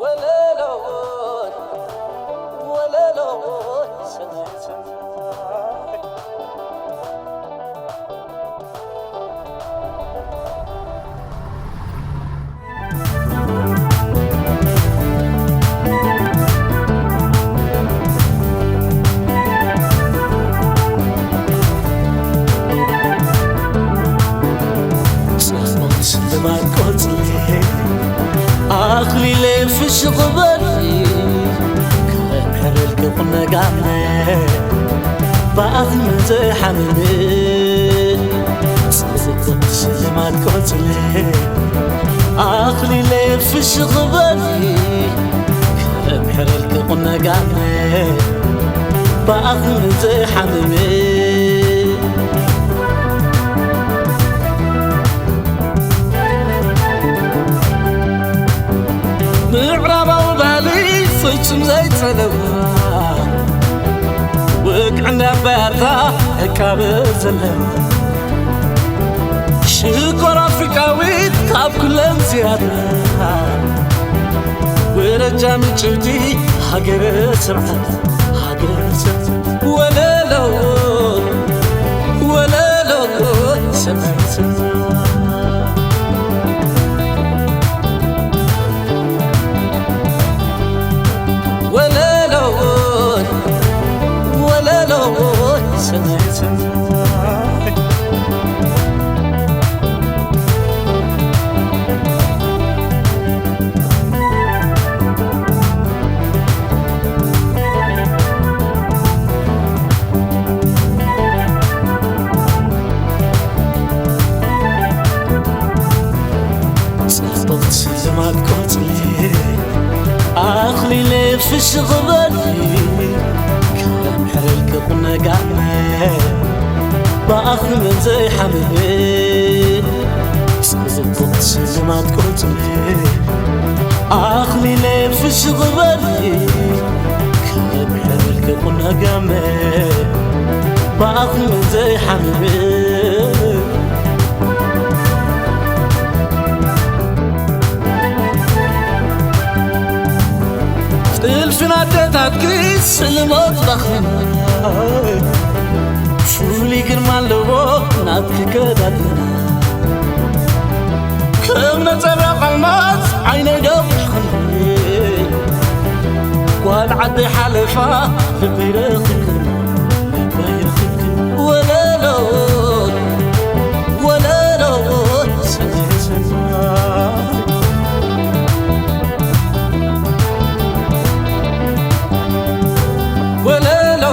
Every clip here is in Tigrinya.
ወለሎ ወለሎ ሰማይ ሰማይ። ጽቡቕ ስልማት ቆጽሊ ኣኽሊለ ፍሽኽ በሊ፣ ከምሕረልኪ ቁነጋነ ብኣኽሊ ዘይሓምም። ጽቡቕ ስልማት ቆጽሊ ኣኽሊለ ፍሽኽ በሊ፣ ከምሕረልኪ ቁነጋነ ብኣኽሊ ዘይሓምም። ምዕራባዊ ባህሊ ፍጹም ዘይጸለዋ፣ ወግዕን ኣባያታ ዕቃበ ዘለዋ፣ ሽኮር ኣፍሪቃዊት ካብ ኩለን ዝያዳ፣ ወረጃ ምጭውቲ ሃገረ ስርዓት፣ ሃገረ ስርዓት። ወለሎ ወለሎ ሰማይ ሰማይ። ወለሎ ወለሎ ሰማይ ሰማይ። ጽብቕቲ ስልማት ቆጽሊ ኣኽሊለ ፍሽኽ በሊ፣ ከምሕረልኪ ቁነጋነ ብኣኽሊ ዘይሓምም። ጽብቕቲ ስልማት ቆጽሊ ኣኽሊለ ፍሽኽ በሊ፣ ከምሕረልኪ ቁነጋነ ብኣኽሊ ዘይሓምም። ጥልፊን ኣደታትኪ ስልሞት ባኽና፣ ፍሉይ ግርማ ኣለዎ ናትኪ ከዳድና። ከም ነጸብራቕ ኣልማዝ ዓይነይ ደቂቕክኒ፣ ጓል ዓደይ ሓለፋ ልበይ ረኺብክኒ፣ ልበይ ረኺብክኒ። ወለሎ ወለሎ ሰማይ ሰማይ። ወለሎ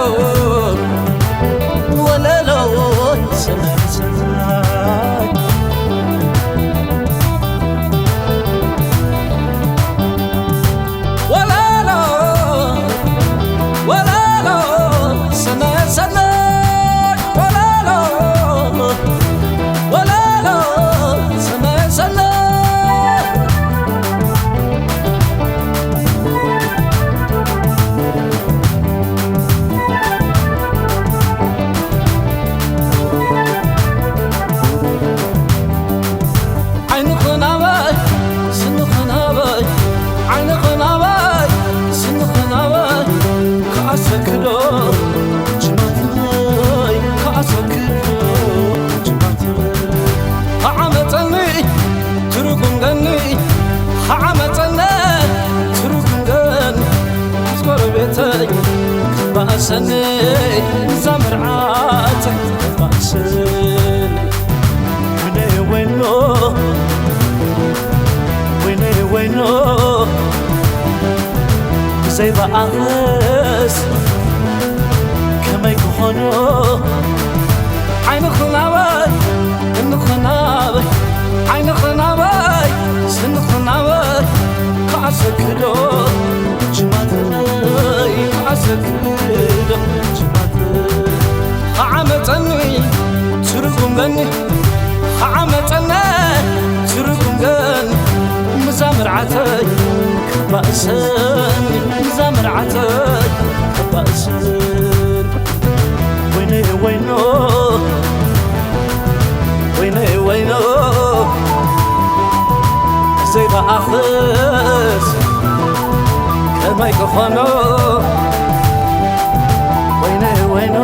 ወለሎ ሰማይ ሰማይ። ወለሎ ወለሎ ሰማይ ሰማይ። ወለሎ ወለሎ ሰማይ ሰማይ። ዓይንኽን ኣባይ ስንኽን ኣባይ፣ ዓይንኽን ኣባይ ስንኽን ኣባይ፣ ክኣሰክዶ ጅማትይ፣ ክኣሰክዶ ጅማትይ። ከዓመፀኒ ትርጉም ገኒ፣ ከዓመፀኒ ትርጉም ገኒ፣ ምስ ጎረቤተይ ክባእሰኒ፣ እዛ መርዓተይ ክባእሰኒ። ወይነይ ወይኖ፣ ወይነይ ወይኖ፣ ብዘይ ብኣኽስ ከመይ ክኾኖ? ዓይንኽን ኣባይ፣ እንኽን ኣባይ፣ ዓይንኽን ኣባይ፣ ስንኽን ኣባይ፣ ክዓሰክዶ ጅማትይ፣ ክዓሰክዶ ጅማትይ። ከዓመፀኒ ትርጉም ገኒ፣ ከዓመፀኒ ትርጉም ገኒ፣ ምዛ መርዓተይ ክባእሰኒ፣ ምዛ መርዓተይ ክባእሰኒ። ወይነይ ወይኖ፣ ወይነይ ወይኖ፣ ዘይበኣኽስ ማይ ክኾኖ ወይነ ወይኖ